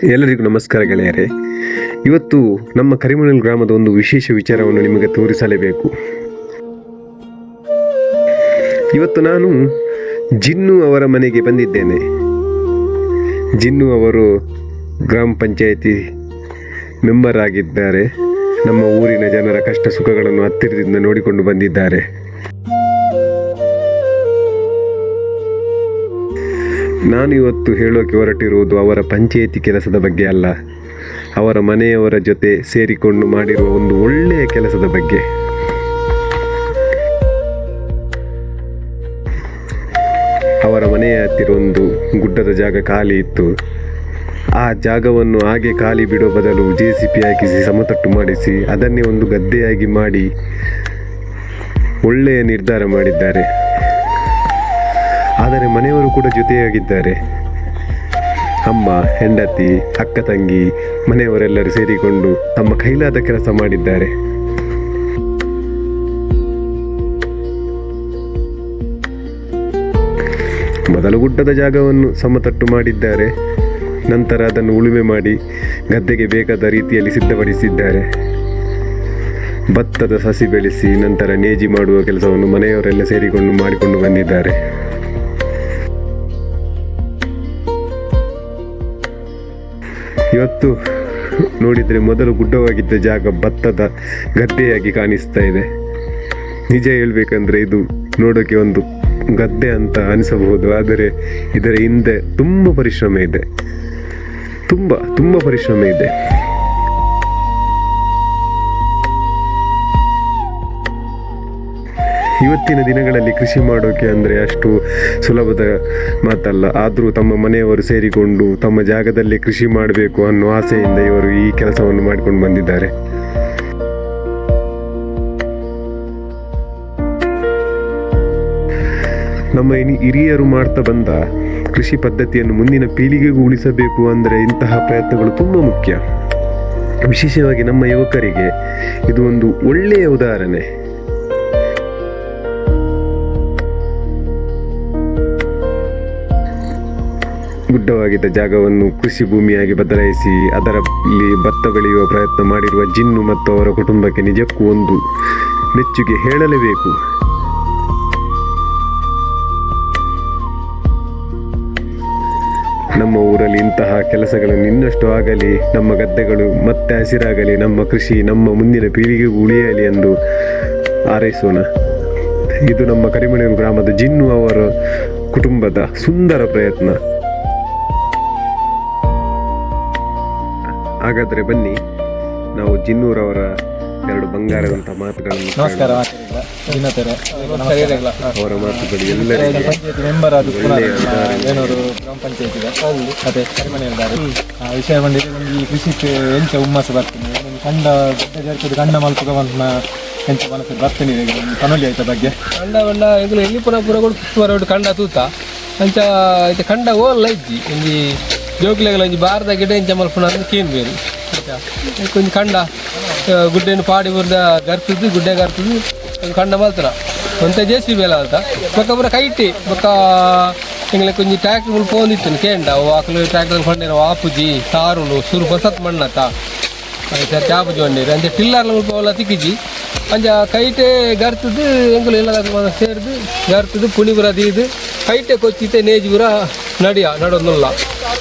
ಎಲ್ಲರಿಗೂ ನಮಸ್ಕಾರ ಗೆಳೆಯರೇ. ಇವತ್ತು ನಮ್ಮ ಕರಿಮಣೇಲ್ ಗ್ರಾಮದ ಒಂದು ವಿಶೇಷ ವಿಚಾರವನ್ನು ನಿಮಗೆ ತೋರಿಸಲೇಬೇಕು. ಇವತ್ತು ನಾನು ಜಿನ್ನು ಅವರ ಮನೆಗೆ ಬಂದಿದ್ದೇನೆ. ಜಿನ್ನು ಅವರು ಗ್ರಾಮ ಪಂಚಾಯಿತಿ ಮೆಂಬರ್ ಆಗಿದ್ದಾರೆ. ನಮ್ಮ ಊರಿನ ಜನರ ಕಷ್ಟ ಸುಖಗಳನ್ನು ಹತ್ತಿರದಿಂದ ನೋಡಿಕೊಂಡು ಬಂದಿದ್ದಾರೆ. ನಾನು ಇವತ್ತು ಹೇಳೋಕೆ ಹೊರಟಿರುವುದು ಅವರ ಪಂಚಾಯಿತಿ ಕೆಲಸದ ಬಗ್ಗೆ ಅಲ್ಲ, ಅವರ ಮನೆಯವರ ಜೊತೆ ಸೇರಿಕೊಂಡು ಮಾಡಿರುವ ಒಂದು ಒಳ್ಳೆಯ ಕೆಲಸದ ಬಗ್ಗೆ. ಅವರ ಮನೆಯ ಹತ್ತಿರ ಒಂದು ಗುಡ್ಡದ ಜಾಗ ಖಾಲಿ ಇತ್ತು. ಆ ಜಾಗವನ್ನು ಹಾಗೆ ಖಾಲಿ ಬಿಡುವ ಬದಲು ಜೆಸಿಪಿ ಹಾಕಿಸಿ ಸಮತಟ್ಟು ಮಾಡಿಸಿ ಅದನ್ನೇ ಒಂದು ಗದ್ದೆಯಾಗಿ ಮಾಡಿ ಒಳ್ಳೆಯ ನಿರ್ಧಾರ ಮಾಡಿದ್ದಾರೆ. ಆದರೆ ಮನೆಯವರು ಕೂಡ ಜೊತೆಯಾಗಿದ್ದಾರೆ. ಅಮ್ಮ, ಹೆಂಡತಿ, ಅಕ್ಕ, ತಂಗಿ, ಮನೆಯವರೆಲ್ಲರೂ ಸೇರಿಕೊಂಡು ತಮ್ಮ ಕೈಲಾದ ಕೆಲಸ ಮಾಡಿದ್ದಾರೆ. ಮೊದಲು ಗುಡ್ಡದ ಜಾಗವನ್ನು ಸಮತಟ್ಟು ಮಾಡಿದ್ದಾರೆ. ನಂತರ ಅದನ್ನು ಉಳುಮೆ ಮಾಡಿ ಗದ್ದೆಗೆ ಬೇಕಾದ ರೀತಿಯಲ್ಲಿ ಸಿದ್ಧಪಡಿಸಿದ್ದಾರೆ. ಭತ್ತದ ಸಸಿ ಬೆಳೆಸಿ ನಂತರ ನೇಜಿ ಮಾಡುವ ಕೆಲಸವನ್ನು ಮನೆಯವರೆಲ್ಲ ಸೇರಿಕೊಂಡು ಮಾಡಿಕೊಂಡು ಬಂದಿದ್ದಾರೆ. ಇವತ್ತು ನೋಡಿದರೆ ಮೊದಲು ಗುಡ್ಡವಾಗಿದ್ದ ಜಾಗ ಭತ್ತದ ಗದ್ದೆಯಾಗಿ ಕಾಣಿಸ್ತಾ ಇದೆ. ನಿಜ ಹೇಳಬೇಕಂದ್ರೆ ಇದು ನೋಡೋಕೆ ಒಂದು ಗದ್ದೆ ಅಂತ ಅನಿಸಬಹುದು, ಆದರೆ ಇದರ ಹಿಂದೆ ತುಂಬ ಪರಿಶ್ರಮ ಇದೆ. ತುಂಬ ತುಂಬ ಪರಿಶ್ರಮ ಇದೆ. ಇವತ್ತಿನ ದಿನಗಳಲ್ಲಿ ಕೃಷಿ ಮಾಡೋಕೆ ಅಂದರೆ ಅಷ್ಟು ಸುಲಭದ ಮಾತಲ್ಲ. ಆದರೂ ತಮ್ಮ ಮನೆಯವರು ಸೇರಿಕೊಂಡು ತಮ್ಮ ಜಾಗದಲ್ಲಿ ಕೃಷಿ ಮಾಡಬೇಕು ಅನ್ನೋ ಆಸೆಯಿಂದ ಇವರು ಈ ಕೆಲಸವನ್ನು ಮಾಡಿಕೊಂಡು ಬಂದಿದ್ದಾರೆ. ನಮ್ಮ ಹಿರಿಯರು ಮಾಡ್ತಾ ಬಂದ ಕೃಷಿ ಪದ್ಧತಿಯನ್ನು ಮುಂದಿನ ಪೀಳಿಗೆಗೂ ಉಳಿಸಬೇಕು ಅಂದರೆ ಇಂತಹ ಪ್ರಯತ್ನಗಳು ತುಂಬ ಮುಖ್ಯ. ವಿಶೇಷವಾಗಿ ನಮ್ಮ ಯುವಕರಿಗೆ ಇದು ಒಂದು ಒಳ್ಳೆಯ ಉದಾಹರಣೆ. ಗುಡ್ಡವಾಗಿದ್ದ ಜಾಗವನ್ನು ಕೃಷಿ ಭೂಮಿಯಾಗಿ ಬದಲಾಯಿಸಿ ಅದರಲ್ಲಿ ಭತ್ತ ಬೆಳೆಯುವ ಪ್ರಯತ್ನ ಮಾಡಿರುವ ಜಿನ್ನು ಮತ್ತು ಅವರ ಕುಟುಂಬಕ್ಕೆ ನಿಜಕ್ಕೂ ಒಂದು ಮೆಚ್ಚುಗೆ ಹೇಳಲೇಬೇಕು. ನಮ್ಮ ಊರಲ್ಲಿ ಇಂತಹ ಕೆಲಸಗಳನ್ನು ಇನ್ನಷ್ಟು ಆಗಲಿ, ನಮ್ಮ ಗದ್ದೆಗಳು ಮತ್ತೆ ಹಸಿರಾಗಲಿ, ನಮ್ಮ ಕೃಷಿ ನಮ್ಮ ಮುಂದಿನ ಪೀಳಿಗೆಗೂ ಉಳಿಯಲಿ ಎಂದು ಹಾರೈಸೋಣ. ಇದು ನಮ್ಮ ಕರಿಮಣೇರು ಗ್ರಾಮದ ಜಿನ್ನು ಅವರ ಕುಟುಂಬದ ಸುಂದರ ಪ್ರಯತ್ನ. ಹಾಗಾದರೆ ಬನ್ನಿ, ನಾವು ಜಿನ್ನೂರವರ ಎರಡು ಬಂಗಾರದಂಥ ಮಾತುಗಳನ್ನು ನಮಸ್ಕಾರ. ಕೇಳೋಣ. ಅವರ ಮಾತುಗಳು ಎಲ್ಲರಿಗೂ ಪಂಚಾಯತಿ ಮೆಂಬರ್ ಆದ ಒಳ್ಳೆಯ ಉದಾಹರಣೆ. ವೇಣೂರು ಗ್ರಾಮ ಪಂಚಾಯತಿದ ಅದೇ ಕರಿಮನೆಯಲ್ಲಾರು ಆ ವಿಷಯ ಬಂದಿದೆ. ಒಂದು ಈ ಕೃಷಿಗೆ ಎಂಚ ಹುಮ್ಮಸ್ಸು ಬರ್ತೀನಿ, ಒಂದೊಂದು ಕಂಡ ದೊಡ್ಡ ಜರ್ಕದ ಕಂಡ ಮಲ್ಪುಗ ಬಂತ ಎಂಚ ಮನಸ್ಸು ಬರ್ತೀನಿ ಈಗ ಒಂದು ಕನೋಲಿ ಆಯ್ತ ಬಗ್ಗೆ. ಕಂಡ ಬಂಡ ಎಂಕುಲು ಎಲ್ಲಿ ಪುನ ಪುರ ಕೊಡು ಕಂಡ ತೂತ ಅಂಚ ಇತ್ತೆ ಕಂಡ ಓಲ್ಲ ಇಜ್ಜಿ. ಒಂಜಿ ಜೋಕ್ಲೆಗಳ ಒಂಜಿ ಬಾರದ ಗಿಡ ಇಂಚ ಮಲ್ಪುನ ಅಂದ್ ಕೇನ್ ಬೇರು ಅಂಚ ಒಂಜಿ ಕಂಡ ಗುಡ್ಡೆನು ಪಾಡಿ ಬುರ್ದ ಗರ್ತದ್ದು ಗುಡ್ಡೆ ಗರ್ತದ್ದು ಒಂದು ಕಂಡ ಮಲ್ತನ ಒಂತೆ ಜೆ ಸಿ ಬೇಲ ಅಂತ ಬೊಕ್ಕ ಪೂರ ಕೈಟಿ ಬೊಕ್ಕ ಎಂಗ್ಲೆ ಒಂಜಿ ಟ್ಯಾಕ್ಟರ್ ಮುಲ್ಪ ಪೋಂದಿತ್ತು ಕೇಂಡ ಅವು ಅಕಲು ಟ್ಯಾಕ್ಟರ್ ಕೊಂಡೇನ ಆಪುಜಿ ಸಾರುಂಡು ಸುರು ಬಸತ್ ಮಣ್ಣತ್ತ ಸರ್ತಿ ಆಪುಜಿ ಬಂಡೇರು. ಅಂಚ ಟಿಲ್ಲರ್ಲ ಮುಲ್ಪ ಅವೆಲ್ಲ ತಿಕ್ಕಿಜಿ. ಅಂಚ ಕೈಟೆ ಗರ್ತದ್ದು ಎಂಕುಲು ಎಲ್ಲ ಸೇರ್ದು ಗರ್ತದ್ದು ಪುಣಿ ಪೂರ ದೀದು ಕೈಟೆ ಕೊಚ್ಚಿತೆ ನೇಜಿ ಪೂರ ನಡಿಯ ನಡೊಂದುಲ್ಲ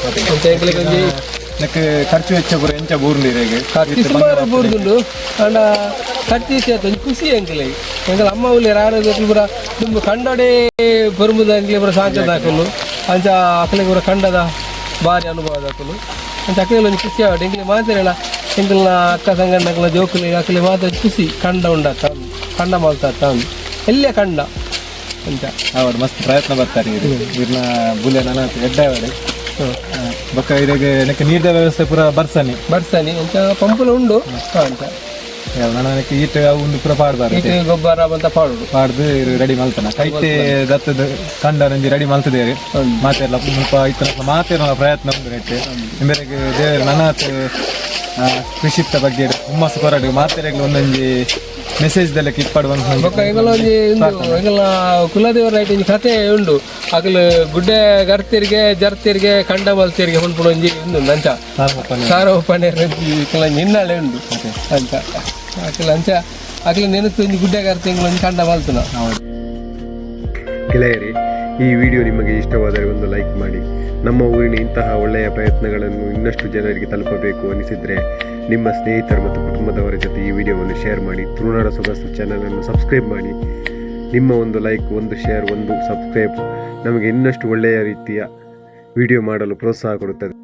ಅಂಚ ಎಂಕ್ಲೆಗ್ ಒಂಜಿ ನೆಕ್ ಖರ್ಚು ವೆಚ್ಚ ಪೂರ ಎಂಚ ಬೂರ್ಂದಿರೆಗ್? ಖರ್ಚು ಸುಮಾರು ಬೂರ್ದುಂಡು. ಆಂಡ ಖರ್ಚು ಸೇತು ಒಂಜಿ ಖುಷಿ ಎಂಕ್ಲೆಗ್. ಎಂಕಲ್ ಅಮ್ಮ ಉಲ್ಲೆರ್ ಆರೋಗ್ಯ ಪೂರ ದುಂಬು ಕಂಡೋಡೆ ಬರುಮುದ ಎಂಕ್ಲೆ ಪೂರ ಸಾಂಕದ ಅಕುಲು. ಅಂಚ ಅಕ್ಲೆಗ್ ಪೂರ ಕಂಡದ ಬಾರಿ ಅನುಭವದ ಅಕುಲು. ಅಂಚ ಅಕ್ಲೆಗ್ ಒಂಜಿ ಖುಷಿ ಆವಡ್. ಎಂಕ್ಲೆ ಮಾತೆರೆಲ ಎಂಕಲ್ನ ಅಕ್ಕ ಸಂಗಣ್ಣಕ್ಲ ಜೋಕುಲು ಅಕ್ಲೆ ಮಾತ ಒಂಜಿ ಖುಷಿ ಕಂಡ ಉಂಡತ್ತ ಕಂಡ ಮಲ್ತತ್ತ ಎಲ್ಲೇ ಕಂಡ ಅಂಚ. ಅವರು ಮಸ್ತ್ ಪ್ರಯತ್ನ ಬರ್ತಾರೆ. ಇರು ಇರ್ನ ಬುಲೆ ನನ್ನ ಎಡ್ಡೆ ಅವಡೆ ಬೊಕ್ಕ ಇರೆಗ್ ನೆಕ್ ನೀರ್ದ ವ್ಯವಸ್ಥೆ ಪೂರ ಬರ್ಸನಿ? ಬರ್ಸನಿ ಅಂಚ ಪಂಪುಲ ಉಂಡು ಅಂಚ. ನನ್ನ ನೆಕ್ ಈಟ್ ಅವು ಒಂದು ಪೂರ ಪಾಡ್ಬಾರ? ಈಟ್ ಗೊಬ್ಬರ ಬಂತ ಪಾಡುಡು. ಪಾಡ್ದು ರೆಡಿ ಮಲ್ತನ ಕೈಟೆ ದತ್ತದ ಕಂಡ ಒಂಜಿ ರೆಡಿ ಮಲ್ತದೇರು ಮಾತೆರ್ಲ ಮುಲ್ಪ ಇತ್ತನ ಮಾತೆರ್ನ ಪ್ರಯತ್ನ ಉಂಡು ನೆಟ್. ಇಂಬೆರೆಗ್ ದೇವೆರ್ ನನಾತ್ ಕೃಷಿತ್ತ ಬಗ್ಗೆ ಹುಮ್ಮಸ್ಸು ಕೊರಡು ಮಾತೆರೆಗ್ಲ ಒಂದೊಂಜಿ ಮೆಸೇಜ್ ದೆಲ್ಲ ಕಿಪ್ಪಾಡು ಬೊಕ್ಕ ಎಂಗಲ ಒಂಜಿ ಉಂದು ಎಂಗಲ ಕುಲದೇವರ ಐಟ್ ಒಂಜಿ ಕತೆ ಉಂಡು. ಅಕುಲು ಗುಡ್ಡೆ ಗರ್ತಿರಿಗೆ ಜರ್ತಿರಿಗೆ ಕಂಡ ಬಲ್ತಿರಿಗೆ ಪನ್ಪುನ ಒಂಜಿ ಉಂದು ಉಂಡು ಅಂಚ. ಸಾರೋಪಣೆ ಒಂಜಿ ಹಿನ್ನೆಲೆ ಉಂಡು ಅಂಚ. ಅಕುಲು ಅಂಚ ಅಕುಲು ನೆನತು ಒಂಜಿ ಗುಡ್ಡೆ ಗರ್ತಿ ಎಂಕುಲು ಒಂಜಿ ಕಂಡ ಮಲ್ತುನ. ಗೆಳೆಯರೇ, ಈ ವಿಡಿಯೋ ನಿಮಗೆ ಇಷ್ಟವಾದರೆ ಒಂದು ಲೈಕ್ ಮಾಡಿ. ನಮ್ಮ ಊರಿನ ಇಂತಹ ಒಳ್ಳೆಯ ಪ್ರಯತ್ನಗಳನ್ನು ಇನ್ನಷ್ಟು ಜನರಿಗೆ ತಲುಪಬೇಕು ಅನಿಸಿದರೆ ನಿಮ್ಮ ಸ್ನೇಹಿತರು ಮತ್ತು ಕುಟುಂಬದವರ ಜೊತೆ ಈ ವಿಡಿಯೋವನ್ನು ಶೇರ್ ಮಾಡಿ. ತುಳುನಾಡ ಸೊಗಸು ಚಾನಲನ್ನು ಸಬ್ಸ್ಕ್ರೈಬ್ ಮಾಡಿ. ನಿಮ್ಮ ಒಂದು ಲೈಕ್, ಒಂದು ಶೇರ್, ಒಂದು ಸಬ್ಸ್ಕ್ರೈಬ್ ನಮಗೆ ಇನ್ನಷ್ಟು ಒಳ್ಳೆಯ ರೀತಿಯ ವಿಡಿಯೋ ಮಾಡಲು ಪ್ರೋತ್ಸಾಹ ಕೊಡುತ್ತದೆ.